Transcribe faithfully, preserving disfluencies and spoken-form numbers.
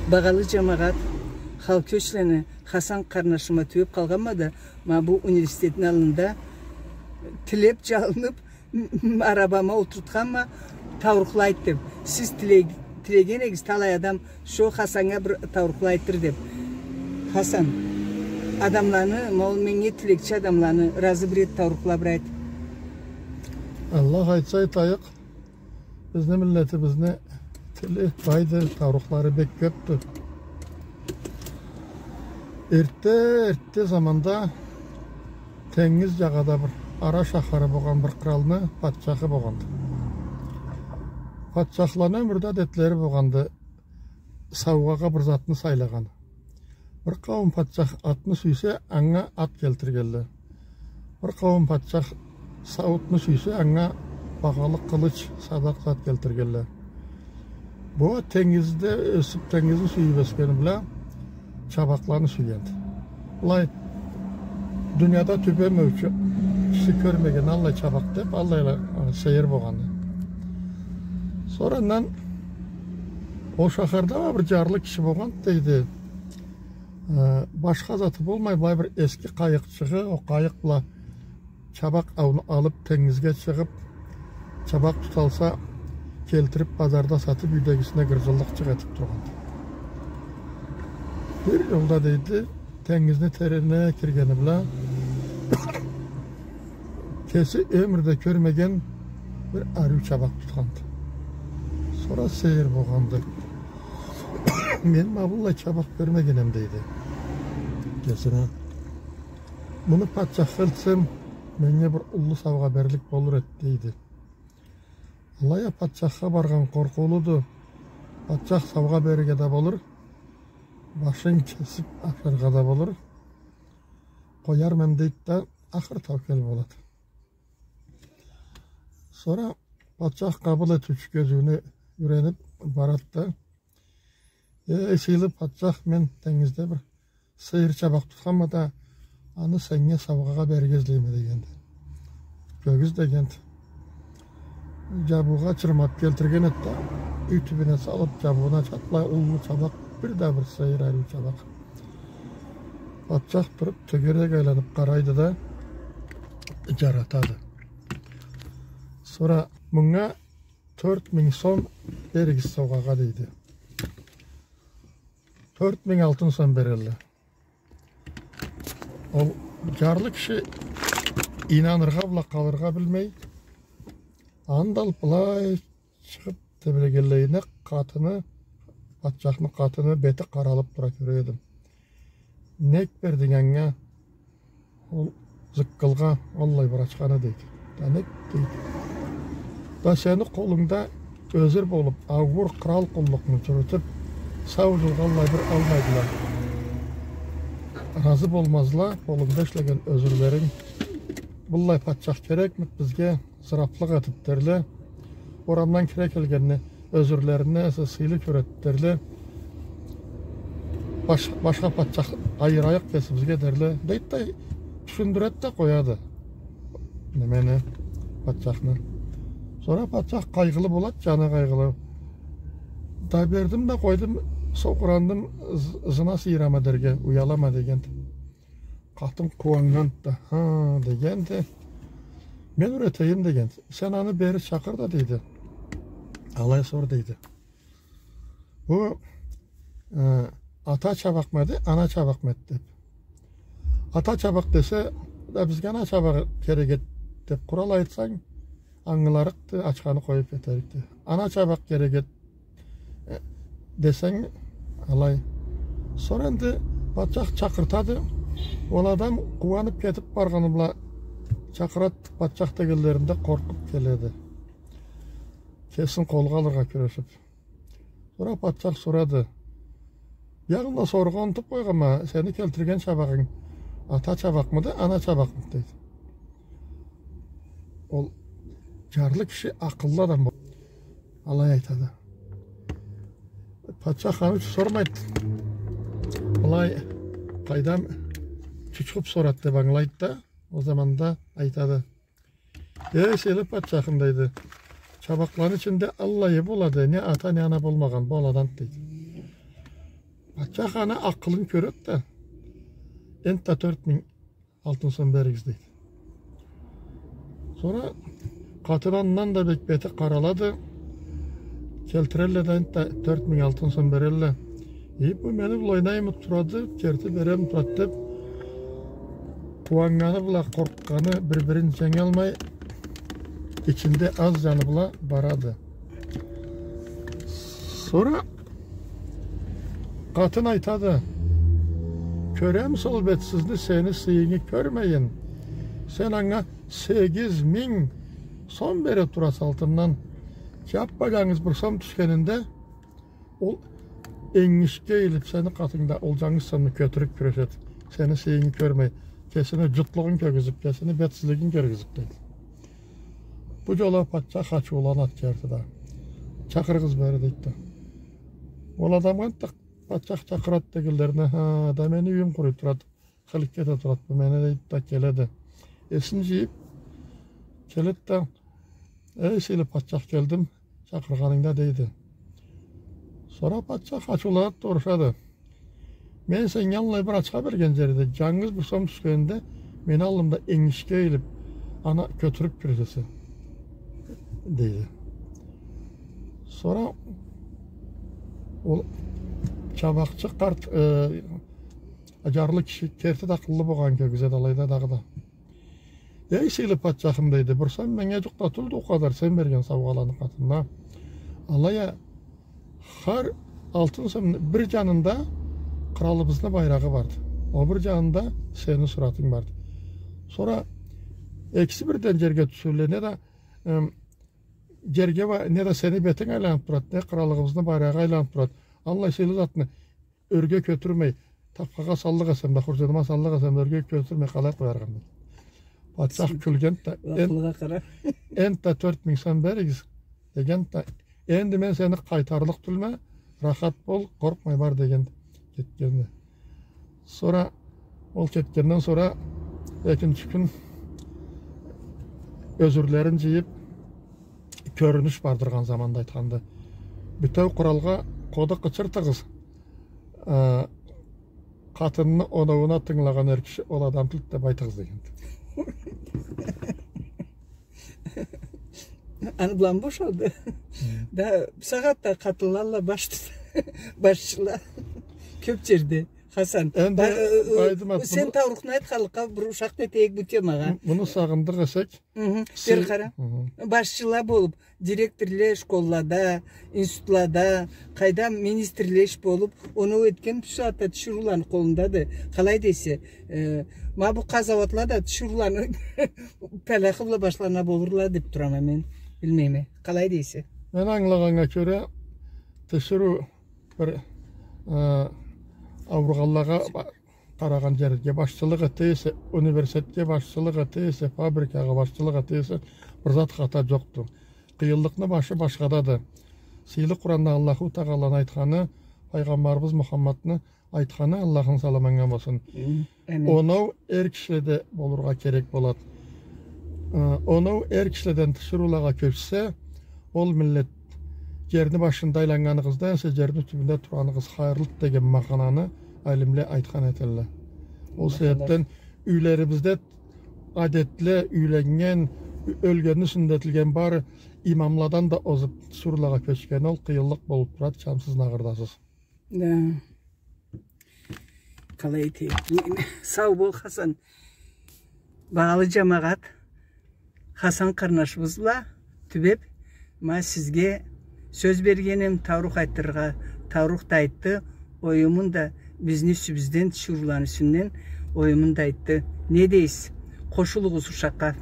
Багъалы джамагъат, халкъ кёчлени Хасан къарнашыма тюбеб къалгъанма да, ма бу университетни аллында тилеб, джалыныб, арабама олтуртханма, таурухла айт деб. Сиз тиле-, тилеген эдигиз, талай адам шо Хасаннга бир таурухла айтыр деб. Хасан, адамланы, ма ол меннге тилекчи адамланы разы бир эт, таурухла бир айт. Аллах айтса, айтайыкъ. Бизни миллетибизни тили байды, таурухлары бек кёбдю. Эртте, эртте заманда тенгиз джагъада бир ара шахары болгъан бир къралны патчахы болгъанды. Патчахланы ёмюрде адетлери болгъанды, саугъагъа бир затны сайлагъан. Бир къауум патчах атны сюйсе, анга ат келтиргенле. Бир къауум патчах сауутну сюйсе, анга багъалы къылыч, садакъ зат келтиргенле. Бу тенгизде ёсюб, тенгизни сюйюб ёсгени бла чабакъланы сюйгенди. Былай дунияда тюбемеучю, киши кёрмеген аллай чабакъ деб, аллайла, э, сейир болгъанды. Сора андан ол шахарда бир джарлы киши болгъан, дейди. Э, башха заты болмай, былай бир эски къайыкъчыгъы, ол къайыкъ бла чабакъ ау-, алыб, тенгизге чыгъыб, чабакъ туталса, келтириб, базарда сатыб, юйдегисине гырджыллыкъчыкъ этиб тургъанды. Бир джолда, дейди, тенгизни теренине киргени бла, кеси ёмюрде кёрмеген бир ариу чабакъ тутханды. Сора сейир болгъанды. Мен ма быллай чабакъ кёрмегенем, дейди кесине. Муну патчахха элтсем, меннге бир уллу саугъа берлик болур эди, дейди. Алай а патчахха баргъан къоркъуулуду. Патчах саугъа берирге да болур, башын кесиб ашаргъа да болур. Къоярман, дейди да, ахыр таукел болады. Сора патчах къабыл этиучю кёзюуню юрениб барады да: «Эй, сыйлы патчах, мен тенгизде бир сейир чабакъ тутханма да, аны сеннге саугъагъа берирге излейме», — дегенди. «Кёргюз», — дегенди. Джабыугъа чырмаб келтирген эди да, юй тюбюне салыб, джабыуна чатла уллу чабакъ, бир да бир сейир ариу чабакъ. Патчах туруб, тёгерек айланыб къарайды да, джаратады. Сора: «Мынга тёрт минг сом беригиз саугъагъа», — дейди. Тёрт минг алтын сом берелле. Ол джарлы киши ийнаныргъа бла къалыргъа билмей, анда былай чыгъыб тебрегенлейине, къатыны, патчахны къатыны бети къаралыб тура, кёре эдим. «Нек бердинг анга, ол зыккылгъа, аллай бир ачханы?» — дейди. «Да нек?» — дейди. «Да сени къолунгда ёзюр болуб, ауур кърал къуллукъну джюрютюб, сау джылгъанлай бир алмайдыла. Разы болмазла къолунгда ишлеген ёзюрлеринг. Быллай патчах керекмиди бизге, зырафлыкъ этиб», — дерле. «Орамдан кире келгенни ёзюрлерине эсе сыйлы кёреди», — дерле. «Баш-, башха патчах айырайыкъ кесибизге», — дерле. Дейди да, тюшюндюреди да къояды немени, патчахны. Сора патчах къайгъылы болады, джаны къайгъылы. «Да бердим да къойдум, сокъурандым, з-, зына сыйырама дерге, уялама», — дегенди. Къатын къууаннганды да, «Ха», — дегенди. «Мен юретейим», — дегенди. «Сен аны бери чакъыр да», — дейди. «Алай сор», — дейди. «Бу, э, ата чабакъмы эди, ана чабакъмы эди?» — деб. «Ата чабакъ десе, да бизге ана чабагъы керек эди деб къуру алай айтсанг, ангыларыкъды, ачханы къоюб кетерикди. Ана чабакъ керек эди, э, десенг, алай». Сора энди патчах чакъыртады. Ол адам къууаныб кетиб баргъаны бла, чакъырады, патчах дегенлеринде къоркъуб келеди, кесин къолгъа алыргъа кюрешиб. Сора патчах сорады: «Биягъында сорургъа унутуб къойгъанма, сени келтирген чабагъынг ата чабакъмыды, ана чабакъмыды?» — дейди. Ол джарлы киши акъыллы адам бол-, алай айтады. Патчах аны ючюн сормайды. Былай, къайдам, чучхуб сорады деб ангылайды да, ол заманда айтады: «Эй, сыйлы патчахым, — дейди, — чабакъланы ичинде аллайы болады, не ата, не ана болмагъан, боладанды», — дейди. Патчах аны акъылын кёрет да, энтда тёрт минг алтын сом беригиз, дейди. Сора къатын андан да бек бети къаралады. Келтирелле да, энтда тёрт минг алтын сом берелле. И бу мени бла ойнаймы турады, керти береми турады деп, къууаннганы бла къоркъгъаны бир-бирин дженгалмай, ичинде аз джаны бла барады. Сора къатын айтады: «Кёремисе ол бетсизни, сени сыйынгы кёрмейин. Сен анга сегиз минг сом бере тураса алтындан. Джаппа-джангыз бир сом тюшгенинде, ол энгишге ийилип, сени къатынгда ол джангыз сомну кётюрюп кюрешеди. Сени сыйынгы кёрмей, кесини джутлугъун кёргюзюп, кесини бетсизлигин кёргюзюп», дейди. Бу джол а патчах ачыуланады керти да. «Чакъырыгъыз бери», дейди да. Ол адамгъа энтда патчах чакъырады дегенлерине: «Ха да, мени юйюм къуруй турады. Хыликке да турады бу мени», дейди да, келеди. Эсин джыйып келеди да: «Эй, сыйлы патчах, келдим чакъыргъанынгда», дейди. Сора патчах ачыуланады да урушады: «Мен сеннге аллай бир ачха берген джерде, джангыз бир сом тюшгенинде, мени аллымда энгишге ийилип, аны кётюрюп кюрешесе», дейди. Сора ол чабакъчы къарт, э, джарлы киши керти да акъыллы болгъанын кёргюзеди алайда дагъыда. «Эй, сыйлы патчахым, — дейди, — бир сом меннге джукъ да тюлдю ол къадар сен берген саугъаланы къатында. Алай а хар алтын сомну бир джанында къралыбызны байрагъы барды. Ол бир джанында сени суратынг барды. Сора экиси бирден джерге тюшелле, не да, эм, джерге ба-, не да сени бетинг айланып турады, не къраллыгъыбызны байрагъы айланып турады. Аллай сыйлы затны ёрге кётюрмей, тапкъагъа саллыкъ эсем да, хурджаныма саллыкъ эсем да, ёрге кётюрмей къалай къояргъа?» дейди. Патчах кюлген да: «Эн-, энтда тёрт минг сом беригиз», деген да: «Энди мен сени къайтарлыкъ тюлме, рахат бол, къоркъмай бар», деген, кетгенди. Сора, ол кетгенден сора экинчи кюн ёзюрлерин джыйып, кёрюнюш бардыргъан заманда айтханды: «Бютеу къралгъа къоду къычыртыгъыз, э, къатынны оноууна тынгылагъан эр киши ол адам тюлдю деп айтыгъыз», дегенди. Аны бла бошалды. Да, бусагъатда къатынла баш-, башчыла кёп джерде. Хасан, энди, ба-, э, э, Байдымат, сен муну таурухну айтханлыкъгъа бир ушакъ нетейик бу темагъа. М-, муну сагъындыкъ эсек, Мгм. Сен бери къара. Мгм. Башчыла болуп, директорле школлада, институтлада, къайдам, министрле иш болуп, оноу этген бусагъатда тиширыуланы къолундады. Къалай десе, э, ма бу къазауатла да тиширыуланы палахы бла башлана болурла деп турама мен. Билмейме. Къалай десе. Мен ангылагъаннга кёре, тиширыу бир, э, ауругъанлагъа ба-, къарагъан джерге башчылыкъ эте эсе, университетге башчылыкъ эте эсе, фабрикагъа башчылыкъ эте эсе, бир зат хата джокъду. Къыйынлыкъны башы башхадады. Сыйлы Къуранда Аллаху Тагъаланы айтханы, Пайгъамбарыбыз Мухаммадны айтханы, Аллахны саламы анга болсун. Амин. Оноу эр кишиледе болургъа керек болад. Э, оноу эр кишиледен тиширыулагъа кёчсе, ол миллет джерни башында айланнганыгъыздан эсе джерни тюбюнде тургъаныгъыз хайырлыды деген махананы алимле айтхан этелле. Ол себепден юйлерибизде адетле, юйленнген, ёлгенни юсюнде этилген бары имамладан да озуп, тиширыулагъа кёчгени ол къыйынлыкъ болуп турады, чамсыз, нагъырдасыз. Да. Къалай этейик? Сау бол, Хасан. Багъалы джамагъат, Хасан къарнашыбыз бла тюбеп, ма сизге сёз берген эм таурух айтдырыргъа, таурух да айтды, оюмун да бизни юсюбюзден, тиширыуланы юсюнден оюмун да айтды. Не дейсиз? Къошулугъуз ушакъгъа.